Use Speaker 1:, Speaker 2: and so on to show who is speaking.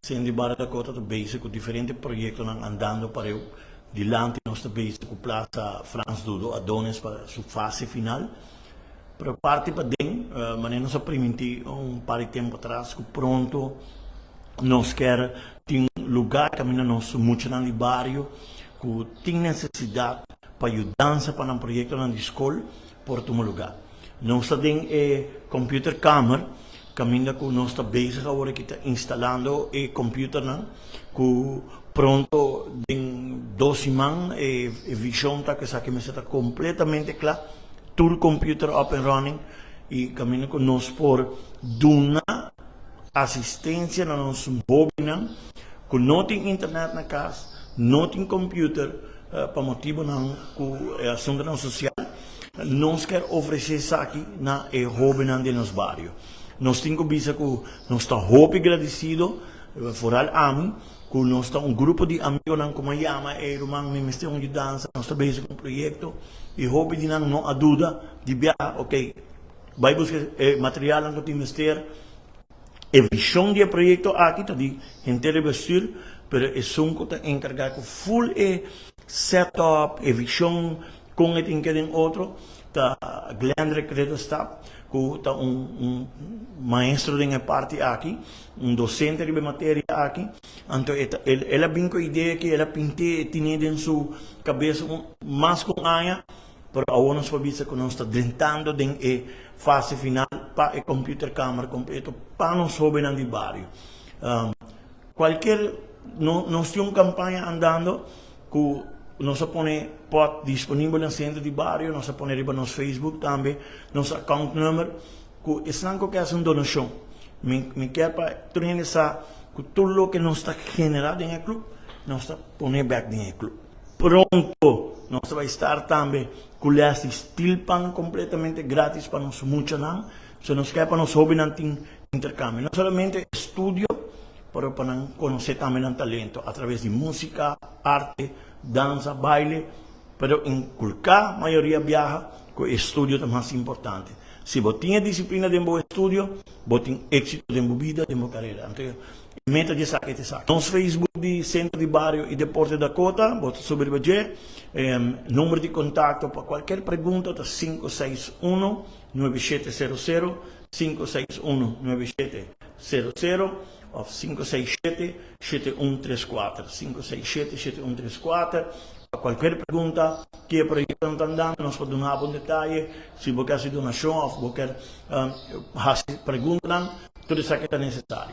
Speaker 1: Centro di Bario Dakota ta bezig ku diferente proyektonan andando pareu dilanti. Nos ta bezig ku Plaza Frans Dudo Adonis pa su fase final. Pero parti paden, manera nos a primintí un par di tempu atras ku pronto nos kier tin un lugá kaminda nos muchanan di bario ku tin nesesidat pa yudansa pa nan proyektonan di skol por tuma lugá. Nos ta den e computerkamer kaminda ku nos ta bezig awor aki ta instalando e computernan ku pronto den 2 siman e vision ta ku esaki mester ta kompletamente kla, tur computer up and running i kaminda ku nos por duna asistensia na nos hóbennan ku no tin internet na kas, no tin computer pa motibonan ku e asuntonan sosial. Nos kier ofresé esaki na e hóbennan den nos bario. Nos tin ku bisa ku nos ta hopi gradisido, foral ami, ku nos ta un grupo di amigonan ku mi a yama: "Ey ruman, mi mester un yudansa, nos ta bezig ku un proyekto", i hopi di nan no a duda di biaha, ok, bai buska e materialnan ku tin mester. E vishon di e proyekto aki ta di henter e bestuur, pero esun ku ta enkargá ku full e setup, e vishon, kon e tin ke den otro, ta Glendrick Ridderstap, ku ta un maestro den e parti aki, un dosente riba e materia aki. Anto el a bin ku e idea aki, el a pint'é, e tin'é den su kabes un mas ku un aña, pero awor nos por bisa ku nos ta drentando den e fase final pa e computerkamer kompleto pa nos hóbennan di bario. Kualker, nos tin un kampaña andando ku nos a pone pot disponibel na sentro di bario, nos a pone riba nos Facebook tambe, nos account number, ku esnan ku ke hasi un donashon. Mi kier pa tur hende sa ku tur loke nos ta generá den e club, nos ta pone bèk den e club. Pronto nos ta bai start tambe ku lès di steelpan kompletamente gratis pa nos muchanan. So nos ke pa nos hóbennan tin interkambio, no solamente estudio, pero pa nan konosé tambe nan talento a traves di músika, arte, dansa, baile, pero inkulká mayoria biaha ku e estudio ta mas importante. Si bo tin e disiplina den bo estudio, bo tin éksito den bo bida, den bo karera. Anto e meta di esaki ta esaki. Nos Facebook di Sentro di Bario i Deporte Dakota, bo ta subi riba dje. Number di kontakto pa kualker pregunta ta 561 9700, 561 9700 òf 567 7134, 567 7134 pa kualker pregunta ku e proyekto ta andando. Nos por duna bo un detaye si bo ke hasi donashon òf bo ke hasi preguntanan, tur esaki ta nesesario.